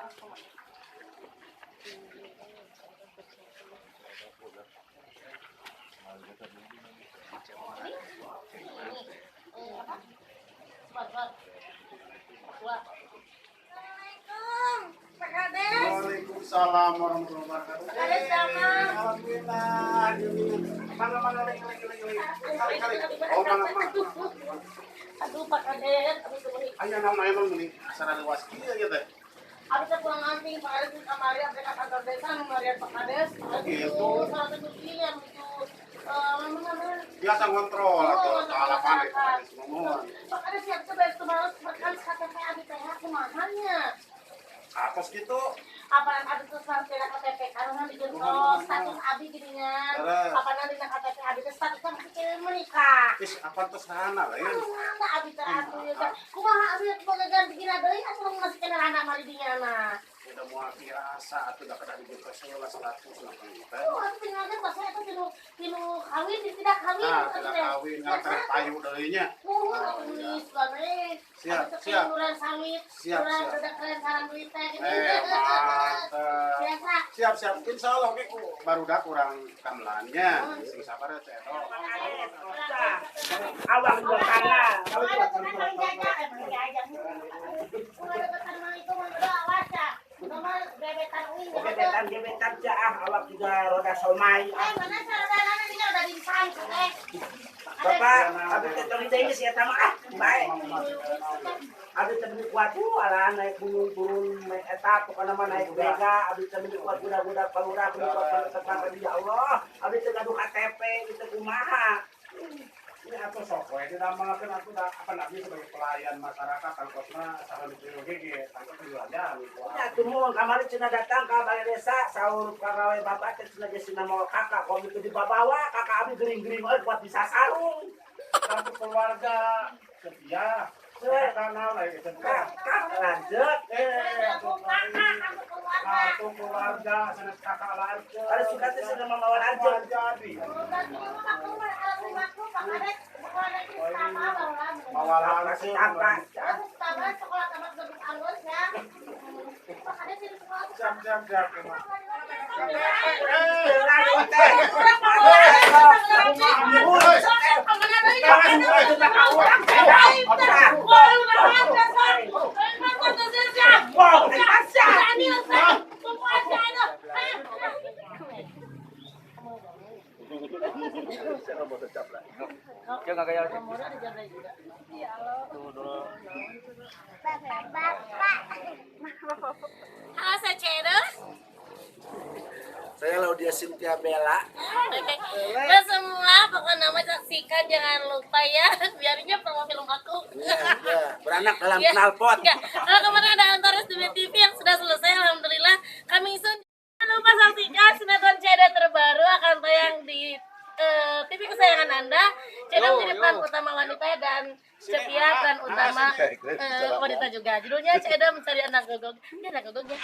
Assalamualaikum, Pak Kades. Waalaikumsalam warahmatullahi wabarakatuh. Pak Kades sama. Alhamdulillah. Mana mana lagi lagi lagi. Kali kali. Oh mana mana. Aduh Pak Kades, ayo naon aya mah meni acara luas kieu ieu teh. Abis pulang nanti Pak Kades kamari abis ka kantor desa nu marian Pak Kades. Gitu. Salah satu yang itu biasa ngontrol atau alapan Pak Kades nuhun. Pak Kades siap coba kemarin berkali KTP abi teh kumaha nya. Atos gitu. Apaan abi terus tidak KTP karena di jengkol status abi gininya. Apaan dina KTP abi teh statusnya masih cewek menikah. Ih, apaan tos rana lain. Rana abi teh atuh ya. Kumaha abi boga ganti gina deui atuh masih kena rana mari dinya mah. Udah moal biasa atuh da kada di jengkol status lah teh. Oh, atuh tinggal teh pas eta tinu kawin tidak kawin. Nah, tidak kawin nganter payu deui nya. Nuhun atuh geus bae. Siap, siap. Siap, siap. Siap, siap. Insya Allah oke, barudak kurang gamelannya. Sing sabar ya, Cek. Awang dua tangan. Gebetan gebetan ah, awak juga roda somai. Bapak, abi teh tong deui sia tama ah, bae. Abi teh beli kuat tuh, ala naik gunung turun naik eta pokona mah naik bega, abi teh beli kuat budak-budak palurah beli kuat tetangga ya Allah, abi teh gaduh KTP gitu kumaha. Ini atau sok we diramalkeun atuh da apan abdi sebagai pelayan masyarakat tangkosna saha nu oge ge tangkos dilayan. Ya tuh kamari cenah datang ka balai desa saur pagawe bapak teh cenah geus cenah mawa kakak komi teu dibabawa kakak abi gering-gering euy kuat bisa sarung. Kartu keluarga setia kanal lagi kakak lanjut kartu keluarga sanes kakak lanjut. Ada suka teh cenah mamawa lanjut. Jadi mawa langsung. Siap siap siap. Halo, saya Cero. Saya Laudia Cynthia Bella. Oke. Nah, semua pokoknya nama saksikan jangan lupa ya, biarnya promo film aku. Iya, ya. Beranak dalam ya. Knalpot. Kalau kemarin ada Antares Dunia TV yang sudah selesai, alhamdulillah. Kami soon. Jangan lupa saksikan sinetron Ceda terbaru akan tayang di TV kesayangan Anda. Ceda menjadi peran utama wanita dan Cepia peran utama wanita juga. Judulnya Ceda Mencari Anak Gogog. Ini anak gogog ya.